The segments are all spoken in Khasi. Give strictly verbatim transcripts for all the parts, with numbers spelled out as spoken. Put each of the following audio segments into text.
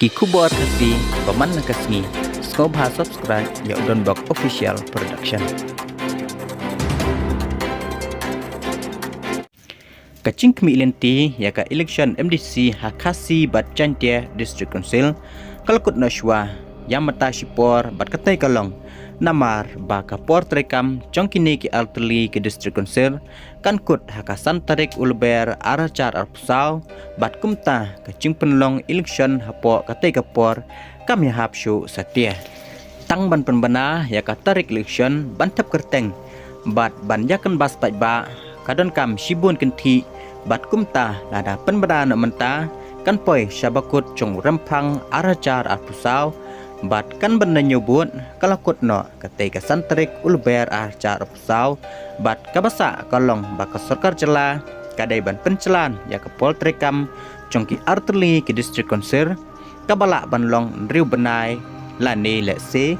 Ki khubor Khasi ba man la ka sngi. Sngewbha subscribe ïa u Donbok Official Production. Ka jingkhmih lynti ïa ka election M D C ha Khasi bad Jaintia District Council ka la kut noh shuwa ïa mynta shipor bad katei ka long namar ba ka por treikam jong kine ki artylli ki District Council kan kut ha ka san tarik u Lber ar hajar arphew saw bad kumta ka jingpynlong election hapoh katei ka por kam ïahap shuh satia. Tang ban pynbna ïa ka tarik election ban thep kyrteng bad ban ïakynbas paidbah ka donkam shibun kynthih bad kumta lada pynbna noh mynta kan poi sha ba kut jong u Rymphang ar hajar arphew saw bad kan ban da ñiew vote ka la kut noh katei ka san tarik u Lber ar hajar arphew saw bad kaba sah ka long ba ka sorkar jylla ka dei ban pynjlan ïa ka por treikam jong ki artylli ki District Council kaba lah ban long hynriew bnai lane lehse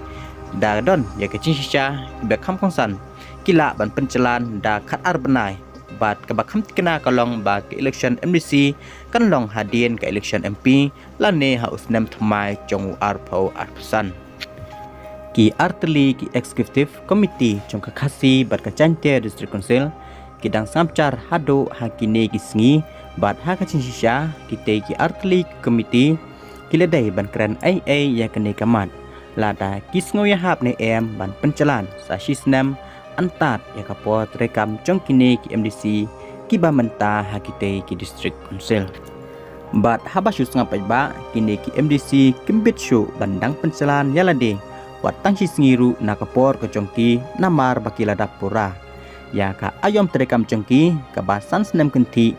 da don ïa ka jingshisha kiba kham kongsan ki lah ban pynjlan da khat ar bnai bad kaba kham thikna ka long ba ka election M D C kan long hadien ka election M P lane ha u snem thymmai jong u arphew arphew san. Ki artylli ki Executive Committee jong ka Khasi bad ka Jaintia District Council ki dang sngap jar haduh ha kine ki sngi bad ha ka jingshisha kitei ki artylli ki committee ki la dei ban kren ei ei ïa kane ka mat lada ki sngew ïahap ne em ban pynjlan sa shisnem antad ïa ka por treikam jong kine ki M D C kiba mynta ha kitei ki District Council. Bad haba shu sngap paidbah kine ki M D C kim bit shuh ban dang pynjlan ïa lade wat tang shi sngi ruh na ka por ka jong ki namar ba ki la dap pura ïa ka aïom treikam jong ki kaba san snem kynthih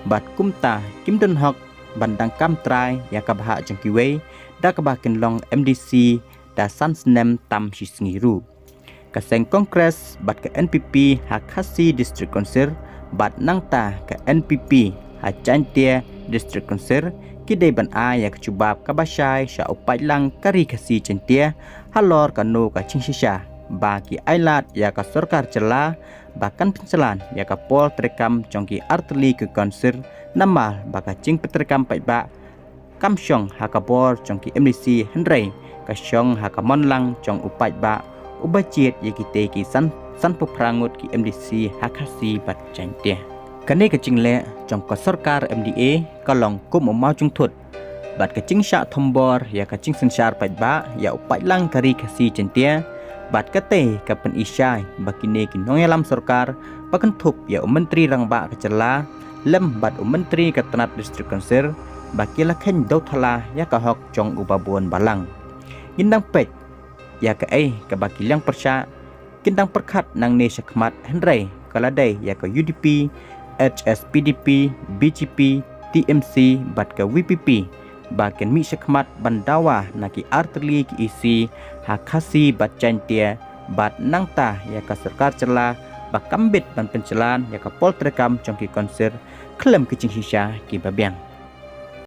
bad kumta kim don hok ban dang kam trai ïa ka bhah jong kiwei da kaba kin long M D C da san snem tam shi sngi ruh. Ka seng Congress bad ka N P P ha Khasi District Council bad nangta ka N P P ha Jaintia District Council ki dei ban ai ïa ka jubab kaba shai sha u paidlang ka Ri Khasi Jaintia halor kano ka jingshisha ba ki ailad ïa ka sorkar jylla ba kan pynjlan ïa ka por treikam jong ki artylli ki council namar ba ka jingpyntreikam paidbah kam shong ha ka bor jong ki M D C hynrei ka shong ha ka mon lang jong u paidbah uba jied ïa kitei ki san, sanphew phra ngut ki M D C ha Khasi bad Jaintia. Kane ka jingleh jong ka sorkar M D A ka long kum u mawjong thut bad ka jingshah thombor ïa ka jingsynshar paidbah ïa u paidlang ka Ri Khasi Jaintia bad katei ka pyni shai ba kine ki nongïalam sorkar ba kynthup ïa u Myntri Rangbah ka jylla lem bad u Myntri ka tnat District Council ba ki la kheiñ dewthala ïa ka hok jong u babun balang. Ngin dang peit ïa kaei kaba ki liang pyrshah kin dang pyrkhat nangne shakhmat hynrei ka la dei ïa ka U D P, H S P D P, B J P, T M C bad ka V P P ba kin mih shakhmat ban dawa na ki artylli ki E C ha Khasi bad Jaintia bad nangta ïa ka sorkar jylla ba kam bit ban pynjlan ïa ka por treikam jong ki council khlem ki jingshisha kiba biang.